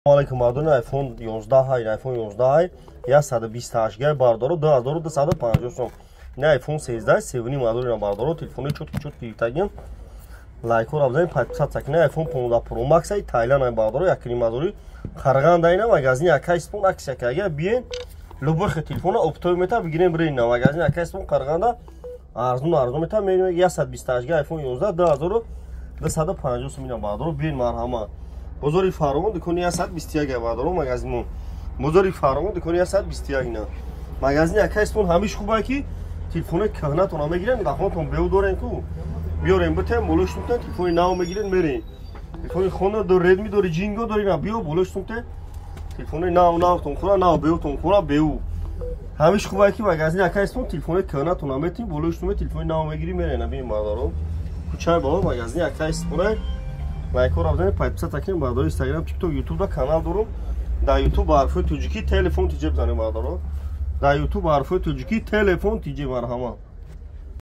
Алейкум, мардони. iPhone 11 ҳай, iPhone 11 ҳай, 128 гай, бардоро, 2250 сом. Не, iPhone 13 севни мадори, бардоро, телефони чётко чётко гирифтагим. Лайкҳоро бизанед, подписаться кунед. iPhone 15 Pro Max ай, Тайланд ай, бардоро, якни мазори Қарғанда ина магазини Акай Спон аксия кага. Биен, любой телефона оптовый мета бигирем, бирен на магазини Акай Спон Қарғанда, арзун арзун мета. 128 гай iPhone 11 2250 сом ина, бардоро, биен, марҳамат. Бозори Фаровон, дукони 121 бардоро, магазинмон. Бозори Фаровон, дукони 121 ина. Магазини Акай Спон ҳамиш хубае, ки телефони кӯҳнатона мегирен, дахонатон беу дорен ку. Биёрем, битем, болош тумте, телефони нав мегирен, мерен. Телефони хона дор, Redmi дори, Ҷинго дори, на биё, болош тумте. Телефони нав навтон хура, нав беутон хура, беу. Ҳамиш хубае, ки магазини Акай Спон телефони кӯҳнатона метим, болош туме, телефони нав мегири, мерен. Бин, бардоро. Кӯчаи баҳор, магазини Акай Спон. Лайкҳоро бизанед, подписаться кунед, бардоро. Инстаграм, Тикток, Ютуб да канал дорум. Дар Ютуб ба ҳарфҳои тоҷикӣ «Телефон Тиҷе» бизанед, бардоро. Дар Ютуб ба ҳарфҳои тоҷикӣ «Телефон Тиҷе», марҳамат.